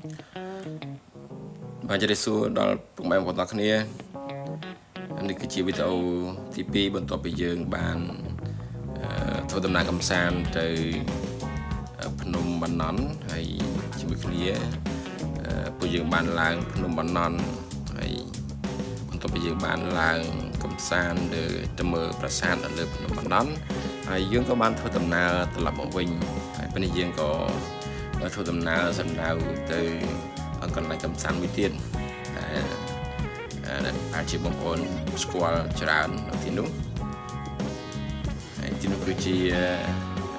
បាទជម្រាបសួរដល់ពុកម៉ែបងប្អូនទាំងគ្នានេះគឺជាវីដេអូទី2បន្ទាប់ពីយើងបានធ្វើដំណើរកម្សាន្តទៅភ្នំបាណន់ហើយជាមួយគ្នាពួកយើងបានឡើងភ្នំបាណន់ហើយបន្ទាប់ពីយើងបានឡើងកម្សាន្តលើទៅមើលប្រាសាទនៅលើភ្នំបាណន់ហើយយើងក៏បានធ្វើដំណើរត្រឡប់មកវិញហើយពេលនេះយើងក៏ធ្វើដំណើរសម្ដៅទៅកន្លែងកម្សាន្តមួយទៀតដែលអាចជាបងប្អូនស្គាល់ច្រើននៅទីនោះហើយទីនោះគឺជា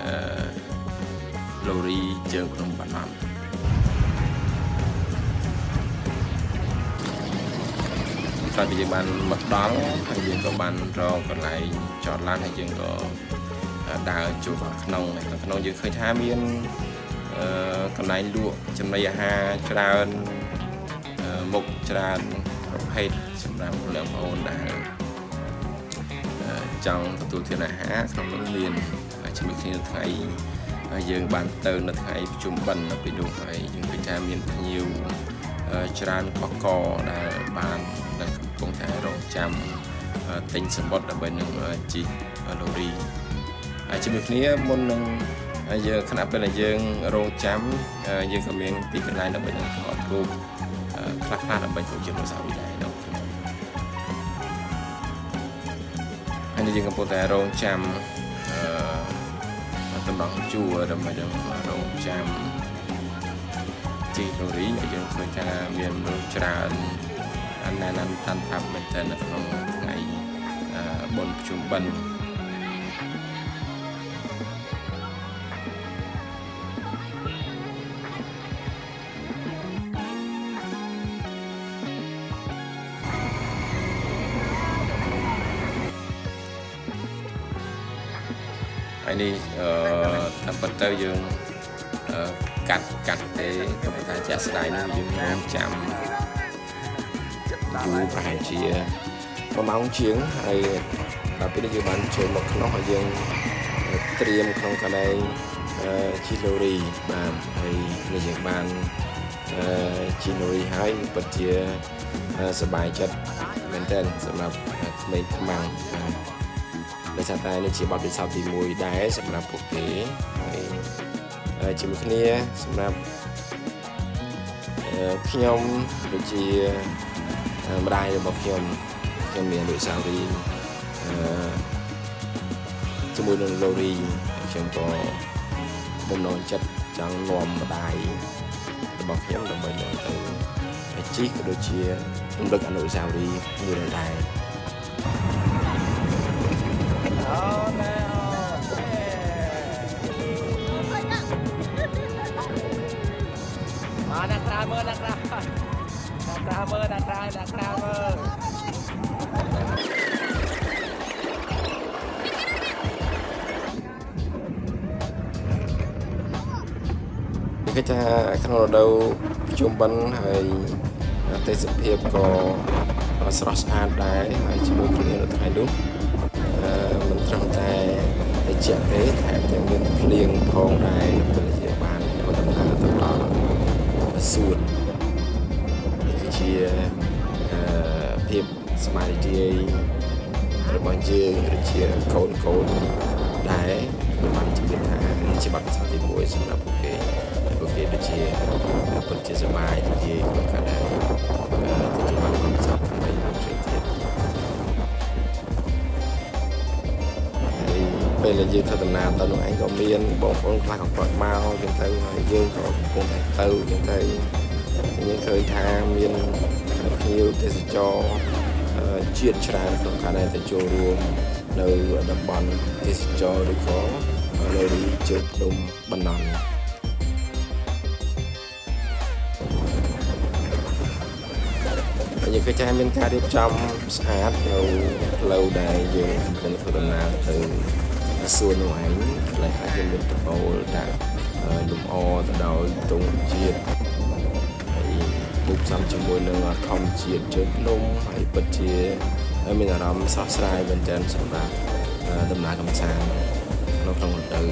អឺឡូរីជើងភ្នំបាណន់ក្រោយពីយើងបានមកដល់ហើយយើងក៏បានរកកន្លែងចតឡានហើយយើងក៏ដើរចូលខាងក្នុងហើយខាងក្នុងយើងឃើញថាមានកន្លែងលក់ចំណីអាហារច្រើនមុខច្រើនប្រភេទសម្រាប់បងប្អូនដែលចង់ទទួលទានអាហារក្នុងនោះមានជាមួយគ្នាថ្ងៃយើងបានទៅនៅថ្ងៃប្រជុំបិណ្ឌនៅពេលនោះហើយយើងឃើញថាមានភ្ញៀវច្រើនកកដែលបាននឹងកំពុងតែរងចាំទិញសម្បត្តិដើម្បីនឹងជិះឡូរីហើយជាមួយគ្នាមុននឹងយើងខណៈពេលដែលយើងរងចាំយើងក៏មានទីកន្លែងដើម្បីនឹងថតរូបខ្លះៗដើម្បីធ្វើជាអនុស្សាវរីយ៍ដែរនៅក្នុងហើយនេះយើងកំពុងតែរងចាំអឺតម្រង់ជួរដើម្បីនឹងរងចាំជិះឡូរីហើយយើងឃើញថាមានមនុស្សច្រើនណែនតាន់តាប់មែនទែននៅក្នុងថ្ងៃបុណ្យភ្ជុំបិណ្ឌហើយនេះអឺតាមពិតទៅយើងកាត់កាត់ទេក៏ប៉ុន្តែជាក់ស្ដែងនោះយើងរងចាំយូរប្រហែលជា1ម៉ោងជាងហើយដល់ពេលនេះយើងបានចូលមកក្នុងហើយយើងត្រៀមក្នុងកន្លែងជិះឡូរីបាទហើយនេះយើងបានជិះឡូរីហើយពិតជាសប្បាយចិត្តមែនទែនសម្រាប់ក្មេងខ្មាំងបាទដោយសារតែនេះជាបទពិសោធន៍ទី1ដែរសម្រាប់ពួកគេហើយជាមួយគ្នាសម្រាប់ខ្ញុំដូចជាម្ដាយរបស់ខ្ញុំខ្ញុំមានអនុស្សាវរីយ៍អឺជាមួយនឹងឡូរីខ្ញុំក៏បំណងចិត្តចង់នាំម្ដាយរបស់ខ្ញុំដើម្បីនាំទៅជិះក៏ដូចជារំលឹកអនុស្សាវរីយ៍មួយនោះដែរ អូណែអូមកដាក់ក្រៅមើលដាក់ក្រៅដាក់ក្រៅមើលដាក់ក្រៅដាក់ក្រៅមើល គេថាក្នុងរដូវប្រជុំបិណ្ឌហើយទេសភាពក៏ស្រស់ស្អាតដែរហើយជាមួយគ្នានៅថ្ងៃនោះមិនត្រឹមតែត្រជាក់ទេថែមទាំងមានភ្លៀងផងដែរនៅពេលយើងបានធ្វើដំណើរទៅដល់សួននេះគឺជាភាពសប្បាយរីករាយរបស់យើងឬជាកូនកូនដែរខ្ញុំបានជម្រាបថានេះជាបទពិសោធន៍ទី1សម្រាប់ពួកគេហើយពួកគេដូចជាពិតជាសប្បាយរីករាយក្នុងការដែលទទួលបានបទពិសោធន៍ថ្មីមួយផ្សេងទៀតហើយពេលដែលយើងធ្វើដំណើរទៅនោះឯងក៏មានបងប្អូនខ្លះក៏គាត់មកចឹងទៅហើយយើងក៏កំពុងតែទៅចឹងទៅយើងឃើញថាមានភ្ញៀវទេសចរជាតិច្រើនក្នុងការដែលទៅចូលរួមនៅតំបន់ទេសចរឬក៏ឡូរីជើងភ្នំបាណន់ហើយយើងឃើញថាមានការរៀបចំស្អាតនៅផ្លូវដែលយើងកំពុងធ្វើដំណើរទៅសួននោះឯងកន្លែងខ្លះគេមានដំបូលដាក់លម្អទៅដោយទង់ជាតិហើយបូកផ្សំជាមួយនឹងធម្មជាតិជើងភ្នំហើយពិតជាមានអារម្មណ៍ស្រស់ស្រាយមែនទែនសម្រាប់ដំណើរកម្សាន្តនៅក្នុងរដូវ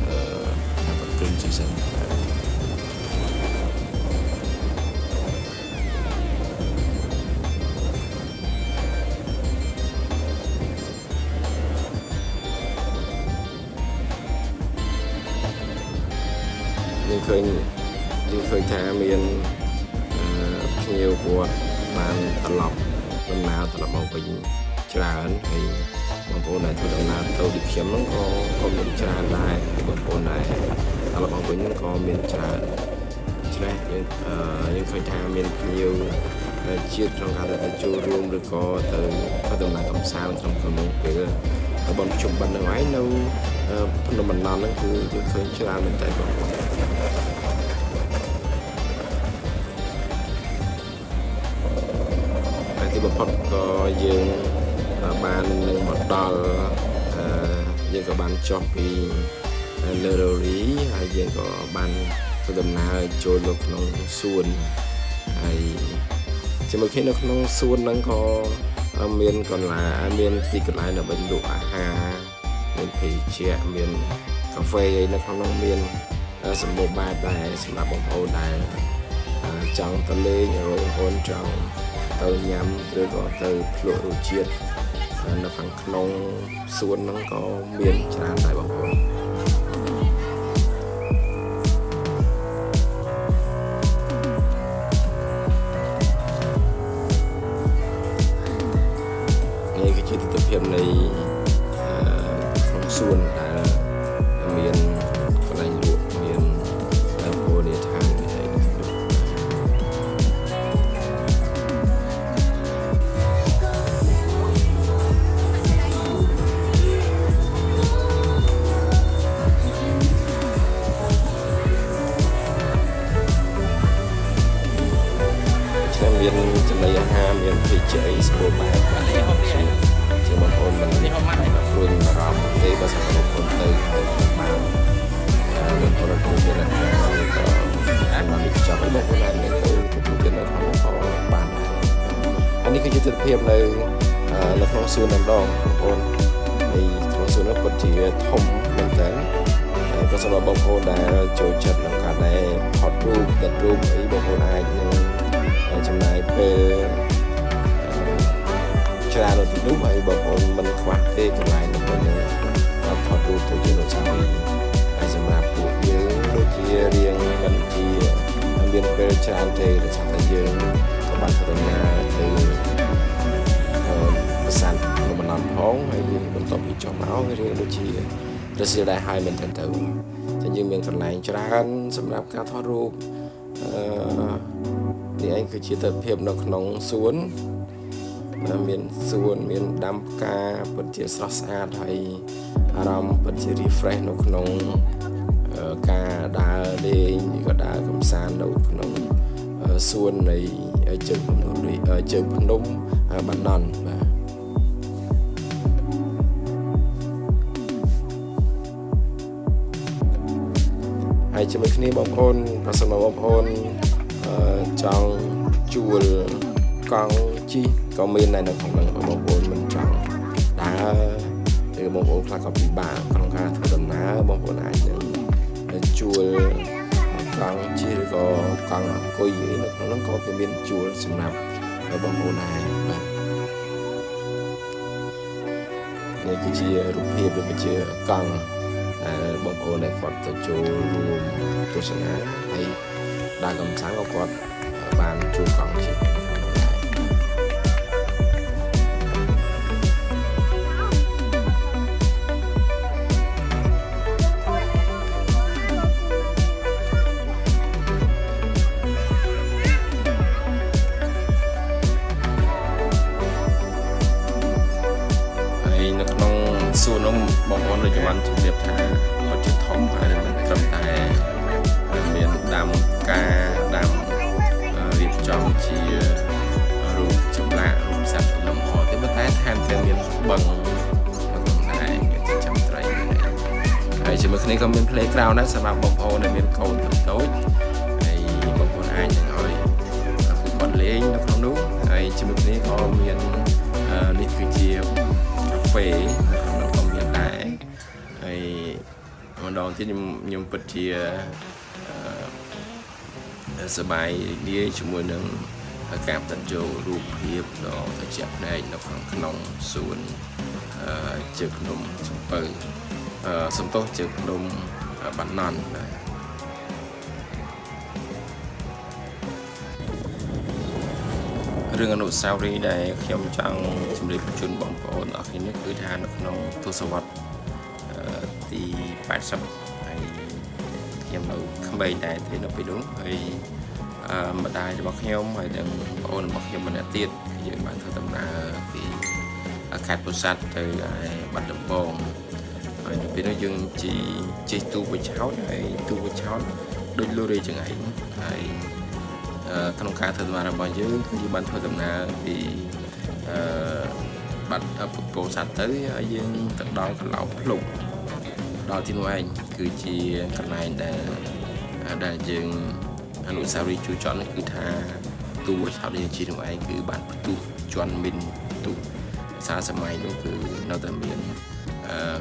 អឺ Green season. ឃើញយើងឃើញថាមានអឺភ្ញៀវគាត់បានត្រឡប់ដំណើរត្រឡប់មកវិញច្រើនហើយបងប្អូនដែលធ្វើដំណើរទៅដូចខ្ញុំហ្នឹងក៏មានច្រើនដែរហើយបងប្អូនដែលត្រឡប់មកវិញហ្នឹងក៏មានច្រើនដូច្នេះយើងយើងឃើញថាមានភ្ញៀវជាតិក្នុងការទៅចូលរួមឬក៏ទៅធ្វើដំណើរកម្សាន្តក្នុងកំឡុងពេលបុណ្យភ្ជុំបិណ្ឌហ្នឹងឯងនៅភ្នំបណ្ណហ្នឹងគឺយើងឃើញច្រើនមែនតើបងប្អូន ហើយទីបំផុតក៏យើងបាននឹងមកដល់អឺយើងក៏បានចុះពីលើររីហើយយើងក៏បានធ្វើដំណើរចូលទៅក្នុងសួនហើយជាមួយគ្នានៅក្នុងសួនហ្នឹងក៏មានកន្លែងមានទីកន្លែងដើម្បីលក់អាហារមានភេសជ្ជៈមានកាហ្វេអីនៅក្នុងហ្នឹងមានសម្បូរបែបដែរសម្រាប់បងប្អូនដែលចង់ទៅលេងឬបងប្អូនចង់ទៅញ៉ាំឬក៏ទៅភ្លក់រសជាតិនៅខាងក្នុងសួនហ្នឹងក៏មានច្រើនដែរបងប្អូន នេះគឺជាទិដ្ឋភាពនៃអឺក្នុងសួនដែលមានកន្លែងលក់មានភោជនីយដ្ឋានមានអីនៅក្នុងនោះ ឆ្នេះមានចំណីអាហារមានភេសជ្ជៈអីសម្បូរបែបបាទជាបងប្អូនមិន នេះហូបម៉ាត់អី ព្រួយបារម្ភទេបើសិនបងប្អូនទៅហើយបានមានពលរដ្ឋមានអាហារឬក៏បានមានខ្ចប់អីបងប្អូនអាចនឹងទៅទទួលទាននៅក្នុងក៏បានដែរអានេះគឺជាទិដ្ឋភាពនៅនៅក្នុងសួនតែម្ដងបងប្អូនហើយក្នុងសួននោះពិតជាធំមែនតើហើយក៏សម្រាប់បងប្អូនដែលចូលចិត្តក្នុងការដែលថតរូបដិតរូបអីបងប្អូនអាចនឹងចំណាយពេលច្រើននៅទីនោះហើយបងប្អូនមិនខ្វះទេកន្លែងដើម្បីនឹងថតរូបទៅជាអនុស្សាវរីយ៍ហើយសម្រាប់ពួកយើងដូចជារៀងមិនជាមានពេលច្រើនទេដោយសារតែយើងក៏បានធ្វើដំណើរទៅប្រាសាទភ្នំបណ្ណផងហើយយើងបន្ទាប់ពីចុះមករៀងដូចជារសៀលដែរហើយមែនទែនទៅចឹងយើងមានកន្លែងច្រើនសម្រាប់ការថតរូបអឺនេះឯងគឺជាទិដ្ឋភាពនៅក្នុងសួន មានសួនមានដាំផ្កាពិតជាស្រស់ស្អាតហើយអារម្មណ៍ពិតជា refresh នៅក្នុងការដើរលេងឬក៏ដើរកម្សាន្តនៅក្នុងសួននៃជើងភ្នំជើងភ្នំបណ្ណន់បាទហើយជាមួយគ្នាបងប្អូនប្រសិនបើបងប្អូនចង់ជួលកង់ជិះក៏មានដែរនៅក្នុងហ្នឹងបងប្អូនមិនចង់ដើរឬបងប្អូនខ្លះក៏ពិបាកក្នុងការធ្វើដំណើរបងប្អូនអាចនឹងជួលកង់ជិះឬក៏កង់អង្គុយអីនៅក្នុងហ្នឹងក៏គេមានជួលសម្រាប់បងប្អូនដែរបាទនេះគឺជារូបភាពឬក៏ជាកង់ដែលបងប្អូនដែលគាត់ទៅចូលរួមទស្សនាហើយដើរកម្សាន្តក៏គាត់បានជួលកង់ជិះក្នុងហ្នឹងដែរ ហើយនៅក្នុងសួននោះបងប្អូនដូចជាបានជម្រាបថាពិតជាធំហើយមិនត្រឹមតែមានដាំផ្កាដាំរៀបចំជារូបចម្លាក់រូបសត្វលំអទេប៉ុន្តែថែមទាំងមានបឹងនៅក្នុងដែរមានចិញ្ចឹមត្រីមានអីហើយជាមួយគ្នាក៏មាន playground ដែរសម្រាប់បងប្អូនដែលមានកូនតូចៗហើយបងប្អូនអាចនឹងឲ្យពួកគាត់លេងនៅក្នុងនោះហើយជាមួយគ្នាក៏មាននេះគឺជាកាហ្វេនៅក្នុងនោះក៏មានដែរហើយម្ដងទៀតខ្ញុំពិតជាសប្បាយរីករាយជាមួយនឹងការផ្តិតយករូបភាពដ៏ត្រជាក់ភ្នែកនៅខាងក្នុងសួនជើងភ្នំសំពៅសំទោសជើងភ្នំបាណន់បាទ។ រឿងអនុស្សាវរីយ៍ដែលខ្ញុំចង់ជម្រាបជូនបងប្អូនអរគ្នានេះគឺថានៅក្នុងទសវត្សរ៍អឺទី80ហើយខ្ញុំនៅក្មេងដែរទេនៅពេលនោះហើយអឺម្ដាយរបស់ខ្ញុំហើយនិងប្អូនរបស់ខ្ញុំម្នាក់ទៀតគឺយើងបានធ្វើដំណើរពីខេត្តពោធិ៍សាត់ទៅឯបាត់ដំបងហើយនៅពេលនោះយើងជិះជិះទូកបញ្ឆោតហើយទូកបញ្ឆោតដូចលូរីចង្អែងហើយ អឺក្នុងការធ្វើដំណើររបស់យើងគឺយើងបានធ្វើដំណើរពីអឺបាត់ពោធិ៍សាត់ទៅហើយយើងទៅដល់កន្លោភ្លុកដល់ទីនោះឯងគឺជាកន្លែងដែលដែលយើងអនុស្សាវរីយ៍ជួចន់នោះគឺថាទូកឆោតយើងជិះនោះឯងគឺបានផ្ទុះជន់មីនផ្ទុះសារសម័យនោះគឺនៅតែមានអឺ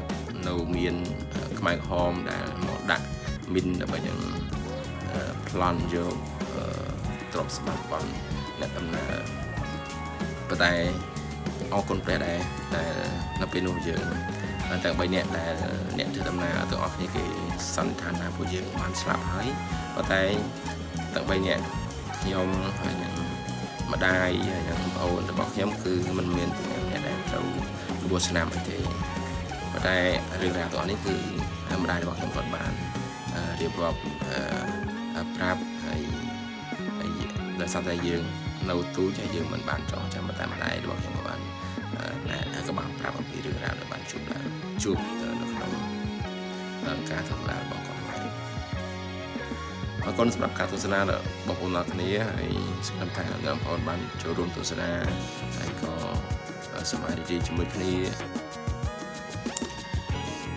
នៅមានខ្មែរក្រហមដែលមកដាក់មីនដើម្បីនឹងប្លន់យកអឺ ទ្រព្យសម្បត្តិរបស់អ្នកដំណើរប៉ុន្តែអរគុណព្រះដែរដែលនៅពេលនោះយើងទាំង3នាក់ដែលអ្នកធ្វើដំណើរទាំងអស់គ្នាគេសន្និដ្ឋានថាពួកយើងបានស្លាប់ហើយប៉ុន្តែទាំង3នាក់ខ្ញុំហើយនឹងម្ដាយហើយនឹងប្អូនរបស់ខ្ញុំគឺមិនមានអ្នកដែលត្រូវរបួសស្នាមអីទេប៉ុន្តែរឿងរ៉ាវទាំងអស់នេះគឺម្ដាយរបស់ខ្ញុំគាត់បានរៀបរាប់ប្រាប់ហើយ ហើយដោយសារតែយើងនៅទូចហើយយើងមិនបានចងចាំតែម្ដាយរបស់ខ្ញុំក៏បានណែក៏បានប្រាប់អំពីរឿងរ៉ាវដែលបានជួបដែរជួបនៅក្នុងការធ្វើដំណើររបស់គាត់ហើយអរគុណសម្រាប់ការទស្សនាបងប្អូនទាំងគ្នាហើយសង្ឃឹមថាបងប្អូនបានចូលរួមទស្សនាហើយក៏សប្បាយរីករាយជាមួយគ្នា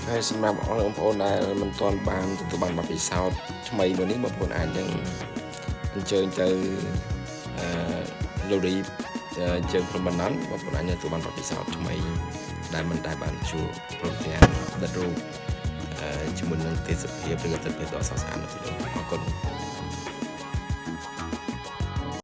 ហើយសម្រាប់បងប្អូនដែលមិនទាន់បានទទួលបានបទពិសោធន៍ថ្មីមួយនេះបងប្អូនអាចនឹងអញ្ជើញទៅអឺលូរីជើងព្រំបណ្ដានបងប្អូនអាចទទួលបានបទពិសោធន៍ថ្មីដែលមិនដែលបានជួបព្រមទាំងដិតរូបជាមួយនឹងទេសភាពឬក៏ទិដ្ឋភាពដ៏ស្រស់ស្អាតនៅទីនោះអរគុណ។